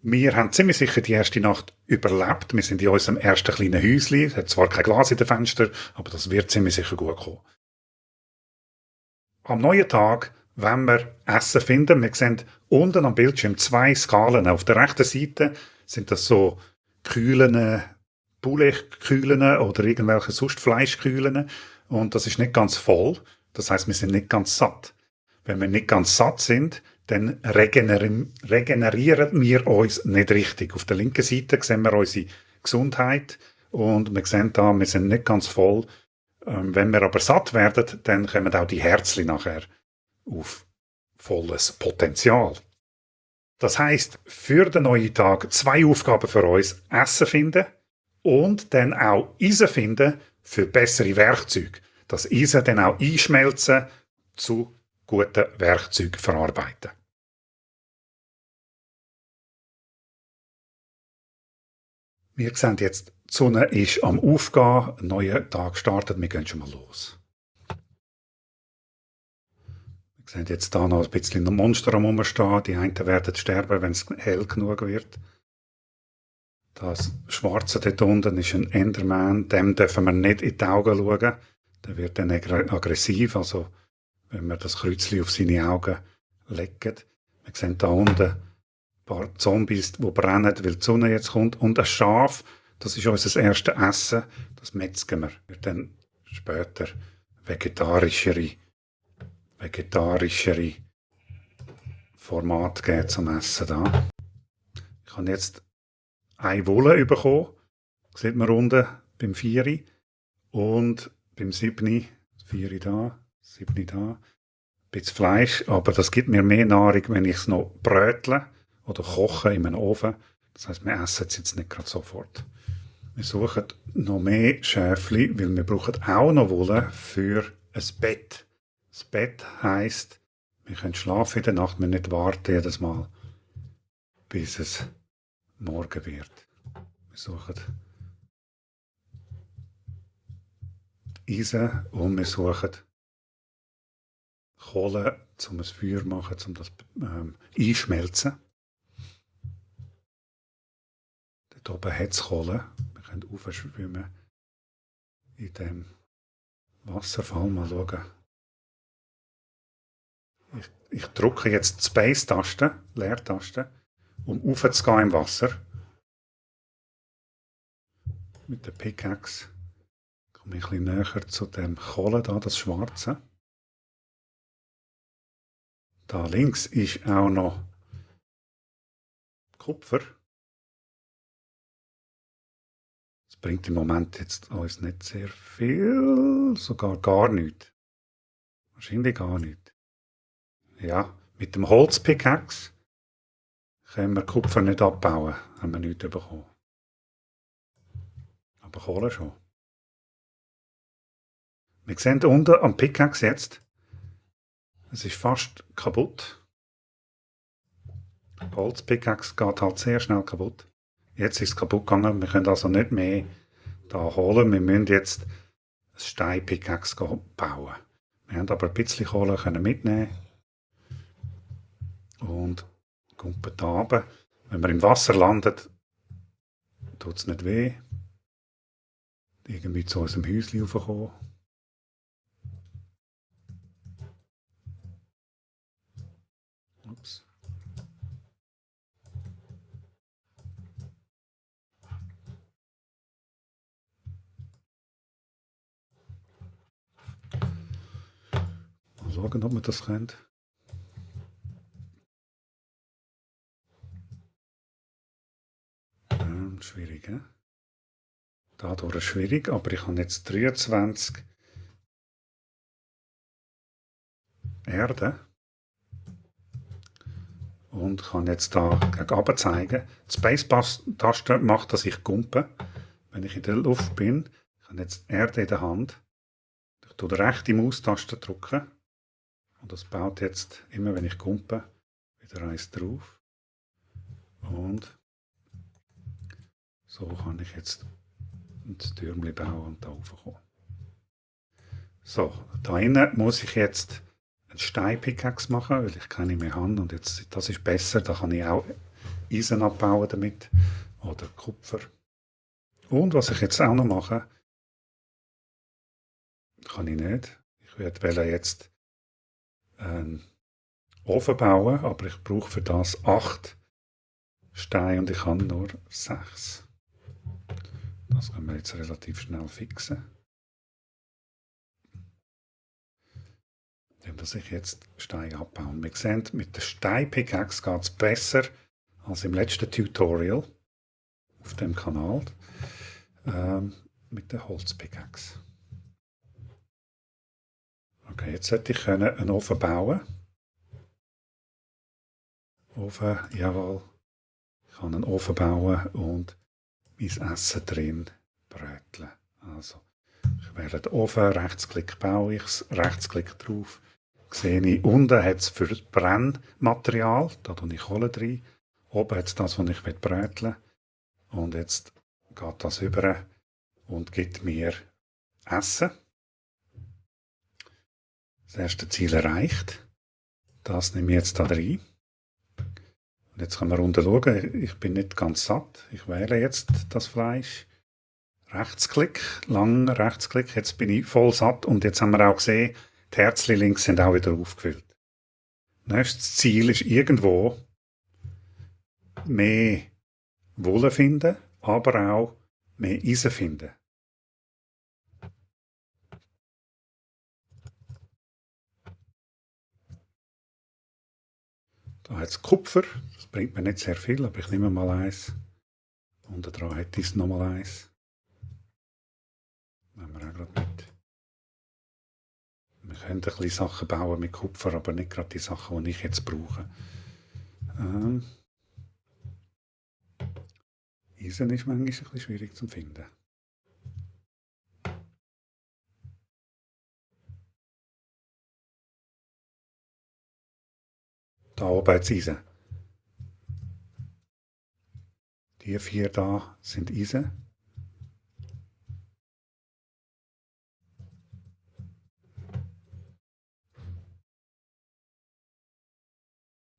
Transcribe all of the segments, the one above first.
Wir haben ziemlich sicher die erste Nacht überlebt. Wir sind in unserem ersten kleinen Häuschen. Es hat zwar kein Glas in den Fenstern, aber das wird ziemlich sicher gut kommen. Am neuen Tag wenn wir Essen finden. Wir sehen unten am Bildschirm zwei Skalen. Auf der rechten Seite sind das so Kühlen, Poulet-Kühlen oder irgendwelche sonst Fleischkühlen. Und das ist nicht ganz voll. Das heißt, wir sind nicht ganz satt. Wenn wir nicht ganz satt sind, dann regenerieren wir uns nicht richtig. Auf der linken Seite sehen wir unsere Gesundheit und wir sehen da, wir sind nicht ganz voll. Wenn wir aber satt werden, dann kommen auch die Herzchen nachher auf volles Potenzial. Das heißt, für den neuen Tag zwei Aufgaben für uns: Essen finden und dann auch Eisen finden für bessere Werkzeuge. Das Eisen dann auch einschmelzen zu guten Werkzeugen verarbeiten. Wir sehen jetzt, die Sonne ist am Aufgehen, ein neuer Tag startet, wir gehen schon mal los. Wir sehen jetzt hier noch ein bisschen Monster am Rumstehen. Die einen werden sterben, wenn es hell genug wird. Das Schwarze dort unten ist ein Enderman, dem dürfen wir nicht in die Augen schauen. Der wird dann aggressiv, also wenn wir das Kreuzchen auf seine Augen legen. Wir sehen da unten ein paar Zombies, die brennen, weil die Sonne jetzt kommt. Und ein Schaf, das ist unser erstes Essen, das metzgen wir. Wird dann später vegetarischere Format geben zum Essen da. Ich habe jetzt eine Wolle bekommen, sieht man unten beim 4 und beim 7, 4 da, 7 da. Ein bisschen Fleisch, aber das gibt mir mehr Nahrung, wenn ich es noch brötle oder koche in einem Ofen. Das heisst, wir essen es jetzt nicht gerade sofort. Wir suchen noch mehr Schäfli, weil wir brauchen auch noch Wolle für ein Bett. Das Bett heisst, wir können schlafen in der Nacht, wir nicht warten jedes Mal, bis es morgen wird. Wir suchen Eisen und wir suchen Kohle, um ein Feuer zu machen, um das einschmelzen. Dort oben hat es Kohle. Wir können raufschwimmen in dem Wasserfall. Mal schauen. Ich drücke jetzt die Space-Taste, Leertaste, um raufzugehen im Wasser. Mit der Pickaxe komme ich ein bisschen näher zu dem Kohle da, das Schwarze. Da links ist auch noch Kupfer. Das bringt im Moment jetzt uns nicht sehr viel, sogar gar nichts. Wahrscheinlich gar nichts. Ja, mit dem Holzpickaxe können wir Kupfer nicht abbauen, haben wir nichts bekommen. Aber Kohle schon. Wir sehen unten am Pickaxe jetzt, es ist fast kaputt. Der Holzpickaxe geht halt sehr schnell kaputt. Jetzt ist es kaputt gegangen, wir können also nicht mehr da holen. Wir müssen jetzt ein Steinpickaxe bauen. Wir haben aber ein bisschen Kohle mitnehmen und kumpen da runter. Wenn wir im Wasser landet, tut es nicht weh. Irgendwie zu unserem Häuschen raufkommen. Ups. Mal schauen, ob wir das können. Schwierig, he? Dadurch schwierig, aber ich habe jetzt 23 Erde und kann jetzt da gegen oben zeigen. Die Space-Taste macht, dass ich gumpe. Wenn ich in der Luft bin, ich habe jetzt Erde in der Hand. Ich drücke die rechte Maustaste drücken und das baut jetzt immer, wenn ich gumpe, wieder eins drauf. Und so kann ich jetzt ein Türmchen bauen und da raufkommen. So, da innen muss ich jetzt einen Steinpickaxe machen, weil ich keine mehr habe. Und jetzt, das ist besser, da kann ich auch Eisen abbauen damit oder Kupfer. Und was ich jetzt auch noch mache, kann ich nicht. Ich werde jetzt einen Ofen bauen, aber ich brauche für das 8 Steine und ich habe nur 6. Das können wir jetzt relativ schnell fixen. Indem ich jetzt Steine abbauen. Wir sehen, mit der Steinpickaxe geht es besser als im letzten Tutorial auf dem Kanal mit der Holzpickaxe. Okay, jetzt sollte ich einen Ofen bauen. Ofen, jawohl. Ich kann einen Ofen bauen und mein Essen drin bräteln. Also, ich wähle den Ofen, Rechtsklick baue ich es, Rechtsklick drauf. Sehe ich, unten hat es für Brennmaterial, da tue ich Kohle drin. Oben hat es das, was ich bräteln will. Und jetzt geht das über und gibt mir Essen. Das erste Ziel erreicht. Das nehme ich jetzt da rein. Und jetzt können wir unten schauen, ich bin nicht ganz satt. Ich wähle jetzt das Fleisch. Rechtsklick, lang Rechtsklick, jetzt bin ich voll satt und jetzt haben wir auch gesehen, die Herzchen links sind auch wieder aufgefüllt. Nächstes Ziel ist irgendwo mehr Wolle finden, aber auch mehr Eisen finden. Da hat es Kupfer, das bringt mir nicht sehr viel, aber ich nehme mal eins. Unten dran hätte ich nochmal eins. Nehmen wir auch gerade mit. Wir können ein bisschen Sachen bauen mit Kupfer, aber nicht gerade die Sachen, die ich jetzt brauche. Eisen ist manchmal ein bisschen schwierig zu finden. Da oben hat es Eisen. Die 4 da sind Eisen.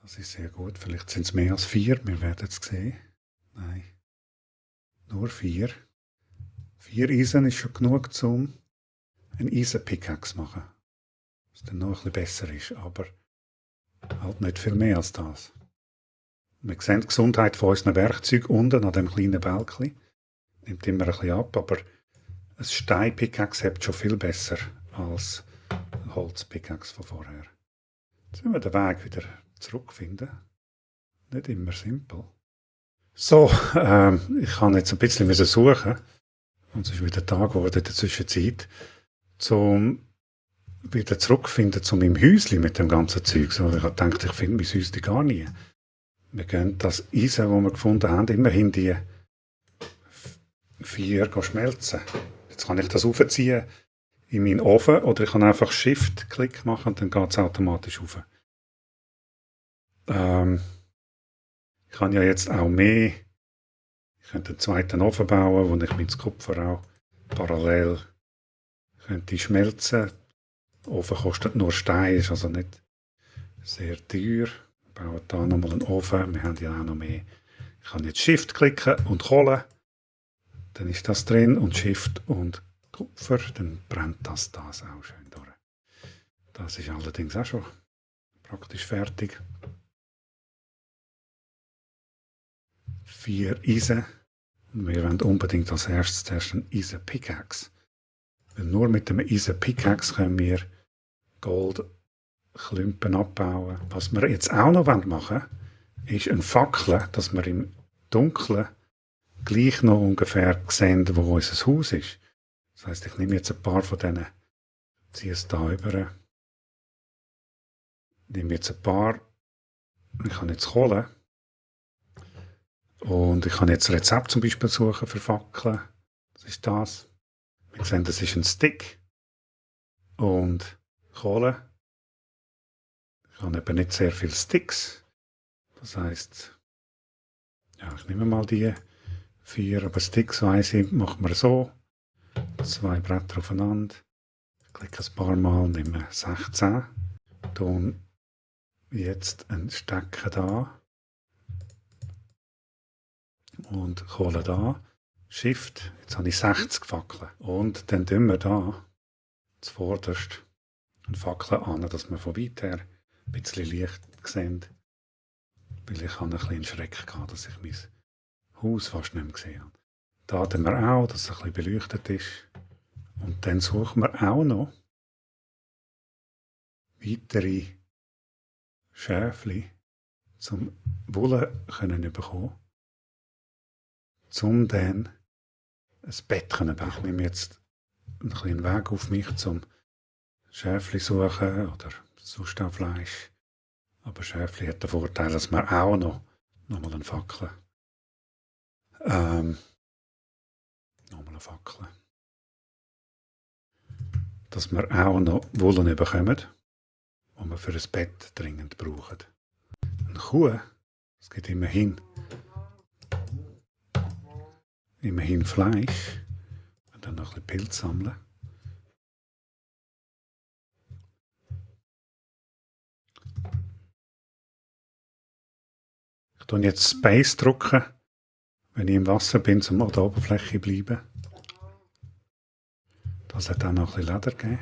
Das ist sehr gut. Vielleicht sind es mehr als 4. Wir werden es sehen. Nein. Nur 4. 4 Eisen ist schon genug, um einen Eisen-Pickaxe zu machen. Was dann noch ein bisschen besser ist, aber halt nicht viel mehr als das. Wir sehen die Gesundheit von unseren Werkzeugen unten an dem kleinen Bälkchen. Nimmt immer ein bisschen ab, aber ein Stein-Pickaxe hebt schon viel besser als ein Holz-Pickaxe von vorher. Jetzt müssen wir den Weg wieder zurückfinden. Nicht immer simpel. So, ich kann jetzt ein bisschen suchen. Und es ist wieder Tag geworden in der Zwischenzeit. Um wieder zurückfinden zu meinem Häuschen mit dem ganzen Zeug. So, ich habe gedacht, ich finde mein Häuschen gar nie. Wir gehen das Eisen, das wir gefunden haben, immerhin die 4 schmelzen. Jetzt kann ich das aufziehen in meinen Ofen oder ich kann einfach Shift-Klick machen und dann geht es automatisch auf. Ich kann ja jetzt auch mehr. Ich könnte einen zweiten Ofen bauen, wo ich mit Kupfer auch parallel könnte schmelzen. Der Ofen kostet nur Stein, ist also nicht sehr teuer. Wir bauen hier nochmal einen Ofen, wir haben ja auch noch mehr. Ich kann jetzt Shift klicken und Kohle. Dann ist das drin und Shift und Kupfer, dann brennt das auch schön durch. Das ist allerdings auch schon praktisch fertig. 4 Eisen. Wir wollen unbedingt als erstes einen Eisen-Pickaxe. Weil nur mit dem Eisen-Pickaxe können wir Goldklumpen abbauen. Was wir jetzt auch noch machen wollen, ist eine Fackel, dass wir im Dunkeln gleich noch ungefähr sehen, wo unser Haus ist. Das heisst, ich nehme jetzt ein paar von denen, ziehe es da über, nehme jetzt ein paar, ich kann jetzt Kohle und ich kann jetzt Rezept zum Beispiel suchen für Fackeln. Das ist das. Wir sehen, das ist ein Stick und Kohle. Ich habe eben nicht sehr viele Sticks. Das heisst, ja, ich nehme mal die 4, aber Sticks weiss ich, macht man so. 2 Bretter aufeinander. Ich klicke ein paar Mal, nehme 16. Dann jetzt einen Stecker da. und kohlen da. Shift, jetzt habe ich 60 Fackeln. Und dann tun wir da zuvorderst eine Fackel an, dass wir von weit her ein bisschen Licht sehen. Weil ich habe ein bisschen Schreck gehabt, dass ich mein Haus fast nicht mehr gesehen habe. Da tun wir auch, dass es ein bisschen beleuchtet ist. Und dann suchen wir auch noch weitere Schäfli zum Wolle können bekommen, um dann ein Bett zu bauen. Ich nehme jetzt einen kleinen Weg auf mich zum Schäfli suchen oder sonst auch Fleisch. Aber Schäfli hat den Vorteil, dass man auch noch mal eine Fackel nochmal eine Fackel. Dass wir auch noch Wolle bekommen, die wir für ein Bett dringend brauchen. Eine Kuh, es gibt immerhin Fleisch. Und dann noch ein bisschen Pilz sammeln. Ich drücke jetzt Space drücken, wenn ich im Wasser bin, um an der Oberfläche zu bleiben. Das hat auch noch ein bisschen Leder gegeben.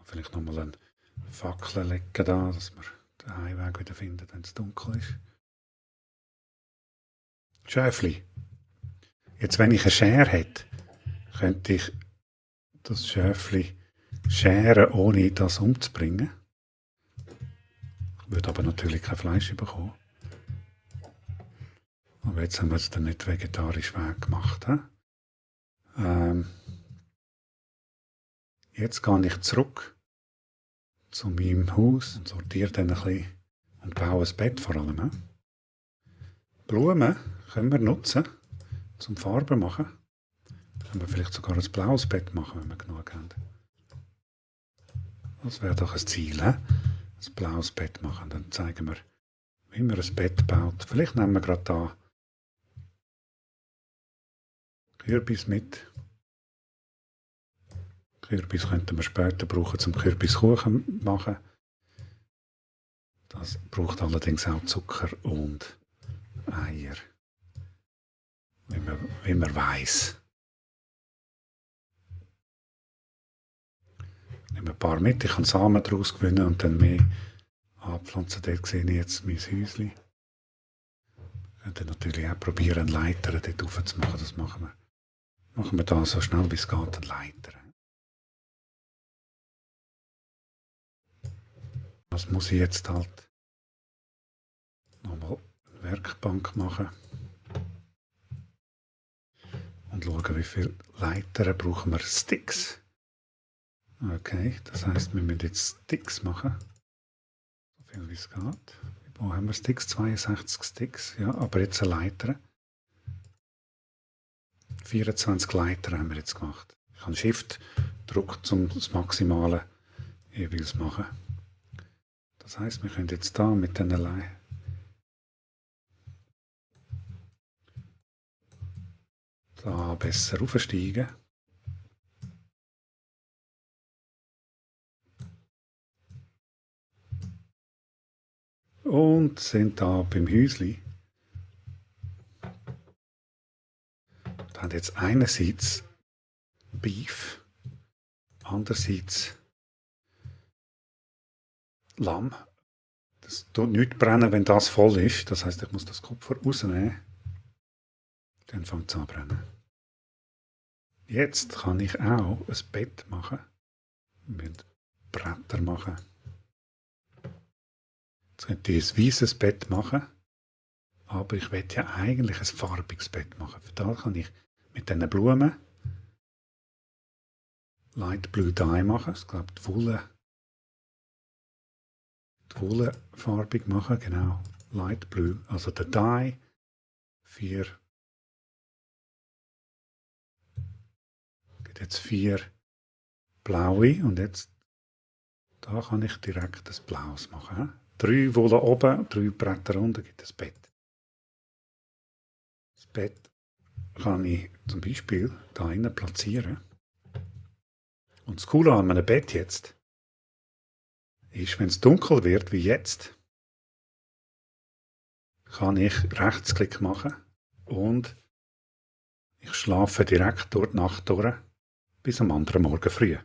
Vielleicht nochmal eine Fackel legen da, dass wir den Heimweg wieder finden, wenn es dunkel ist. Schäfli. Jetzt, wenn ich eine Schere hätte, könnte ich das Schäfli scheren, ohne das umzubringen. Ich würde aber natürlich kein Fleisch bekommen. Aber jetzt haben wir es dann nicht vegetarisch weggemacht. Jetzt gehe ich zurück zu meinem Haus und sortiere dann ein bisschen und baue ein Bett vor allem. Blumen können wir nutzen, zum Farben machen. Dann können wir vielleicht sogar ein blaues Bett machen, wenn wir genug haben. Das wäre doch ein Ziel, ein blaues Bett machen. Dann zeigen wir, wie man ein Bett baut. Vielleicht nehmen wir gerade da Kürbis mit. Kürbis könnten wir später brauchen, zum Kürbiskuchen machen. Das braucht allerdings auch Zucker und Eier. Wie man weiss. Ich nehme ein paar mit, ich kann Samen daraus gewinnen und dann mehr anpflanzen. Dort sehe ich jetzt mein Häuschen. Ich könnte natürlich auch probieren, eine Leiter dort rauf zu machen. Das machen wir da so schnell wie es geht, eine Leiter. Das muss ich jetzt halt nochmal eine Werkbank machen. Und schauen, wie viele Leitern brauchen wir. Sticks. Okay, das heisst, wir müssen jetzt Sticks machen. So viel wie es geht. Wo haben wir Sticks? 62 Sticks. Ja, aber jetzt eine Leiter. 24 Leiter haben wir jetzt gemacht. Ich habe Shift gedrückt, um das Maximale jeweils zu machen. Das heisst, wir können jetzt da mit den Leitern da besser aufsteigen. Und sind da beim Häusli. Da haben jetzt einerseits Beef, andererseits Lamm. Das tut nicht brennen, wenn das voll ist. Das heisst, ich muss das Kupfer rausnehmen. Dann fängt es an zu brennen. Jetzt kann ich auch ein Bett machen. Mit Bretter machen. Jetzt könnte ich ein weißes Bett machen. Aber ich will ja eigentlich ein farbiges Bett machen. Für das kann ich mit diesen Blumen Light Blue Dye machen. Ich glaube, die Wolle farbig machen. Genau. Light Blue. Also der Dye 4. Gibt jetzt 4 blaue. Und jetzt da kann ich direkt ein blaues machen. 3 Wolle oben, 3 Bretter unten gibt es Bett. Das Bett kann ich zum Beispiel da innen platzieren. Und das Coole an einem Bett jetzt ist, wenn es dunkel wird wie jetzt, kann ich Rechtsklick machen und ich schlafe direkt durch die Nacht durch bis am anderen Morgen früh.